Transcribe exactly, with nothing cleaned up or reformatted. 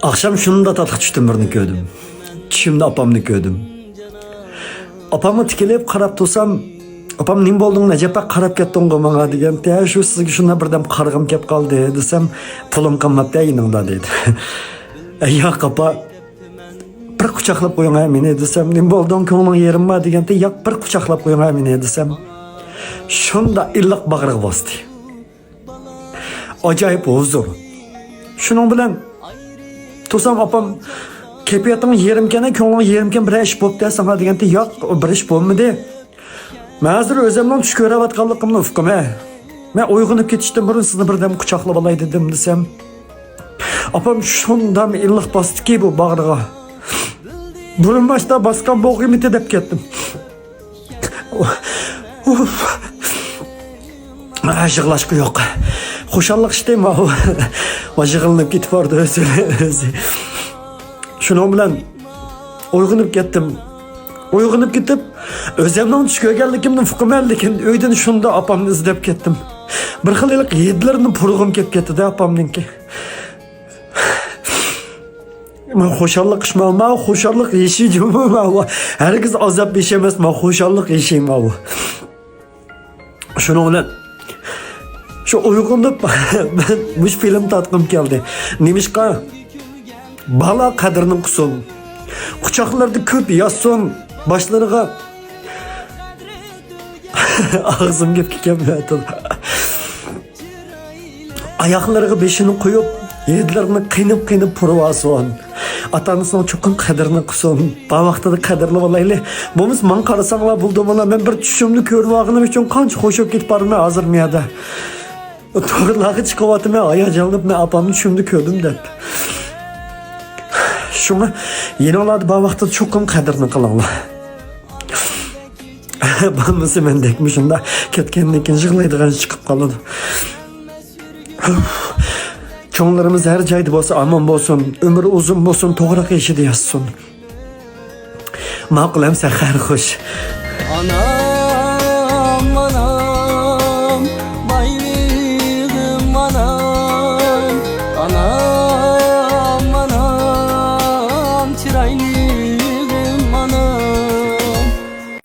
ئاخشام شۇنداق تاتلىق چۈشتىن بىرنى كۆردۈم. چۈشۈمدە ئاپامنى كۆردۈم. ئاپامغا تىكىلىپ قاراپ تۇرسام، «ئاپام، نېمە بولدۇڭ، ئەجەبا قاراپ كەتتىڭغۇ ماڭا؟» دېگەنتى. «ھە، شۇ سىزگە شۇنداق بىردەم قارىغۇم كەپ قالدى» دېسەم، «پۇلۇم قالماپتۇ يېنىڭدا» دېدى. «ئەي ياق، ئاپا، بىر قۇچاقلاپ قويۇڭ ھە مېنى» دېسەم، «نېمە بولدۇڭ، كۆڭلۈڭ يېرىمما؟» دېگەنتى. «ياق، بىر قۇچاقلاپ قويۇڭ ھە مېنى» دېسەم، شۇنداق ئىللىق باغرىغا باستى. ئاجايىپ ھۇزۇر. شۇنىڭ بىلەن تۇرسام ئاپام، «كەيپىياتىڭ يېرىمكەن، كۆڭلۈڭ يېرىمكەن، بىرەر ئىش بوپتۇ ساڭا» دېگەنتى. «ياق، بىر ئىش بولمىدى. مەن ھازىر ئۆزۈمنىڭ چۈش كۆرۈۋاتقانلىقىمنى ئۇقۇم ھە. مەن ئويغىنىپ كېتىشتىن بۇرۇن سىزنى بىردەم قۇچاقلاپ ئالاي» دېدىم دېسەم، ئاپام شۇنداق ئىللىق باستىكى بۇ باغرىغا. بۇرۇن باشتا باسقان بولغىيمىتى دەپ كەتتىم. ئۇف. ئا، يىغلاشقۇ يوق. خۇشاللىق ئىشتى ماۋۇ. ۋا يىغلىنىپ كېتىپ بارىدۇ ئۆزى، ئۆزى. شۇنىڭ بىلەن ئويغىنىپ كەتتىم. ئويغىنىپ كېتىپ، ئۆزۈمنىڭ چۈش كۆرگەنلىكىمنى ئۇقىمەن، لېكىن ئۆيدىن شۇنداق ئاپامنى ئىزدەپ كەتتىم. بىر خىل ھېلىقى ھىدلىرىنى پۇرىغۇم كېلىپ كەتتى-دە ئاپامنىڭكى. ماۋۇ خۇشاللىق ئىش ماۋۇ، ماۋۇ خۇشاللىق يېشى جۇمۇ ماۋۇ. ھەرگىز ئازاب يېشى ئەمەس، ماۋۇ خۇشاللىق يېشى ماۋۇ. شۇنىڭ بىلەن شۇ ئويغىنىپ مەن مۇشۇ فىلىم تارتقۇم كەلدى. نېمىشقا؟ بالا قەدرىنى قىلسۇن. قۇچاقلىرىدا كۆپ ياتسۇن. باشلىرىغا ئاغزىم گەپكە كەلمەيۋاتىدۇ. ئاياغلىرىغا بېشىنى قويۇپ، ھىدلىرىنى قېنىپ-قېنىپ پۇرىۋالسۇن. ئاتا-ئانىسىنىڭ چوقۇم قەدرىنى قىلسۇن. بار ۋاقتىدا قەدىرلىۋالايلى. بولمىسا ماڭا قارىساڭلار بولدى، مانا مەن بىر چۈشۈمنى كۆرۈۋالغىنىم ئۈچۈن قانچە خۇش بولۇپ كېتىپ بارىمەن ھازىر مۇ يەردە. تورلارغا چىقىۋاتىمەن، ھاياجانلىنىپ، «مەن ئاپامنى چۈشۈمدە كۆردۈم» دەپ. شۇڭا يېنىڭلاردا بار ۋاقتىدا چوقۇم قەدرىنى قىلىڭلار. بولمىسا مەندەك مۇشۇنداق كەتكەندىن كېيىن يىغلايدىغان ئىش چىقىپ قالىدۇ. چوڭلىرىمىز ھەر جايدا بولسا ئامان بولسۇن، ئۆمرى ئۇزۇن بولسۇن، توغراق ئېشىدا ياتسۇن. ماقۇل ئەمسە، خەير خوش. ئانام، ئانام، بايلىقىم ئانام، ئانام.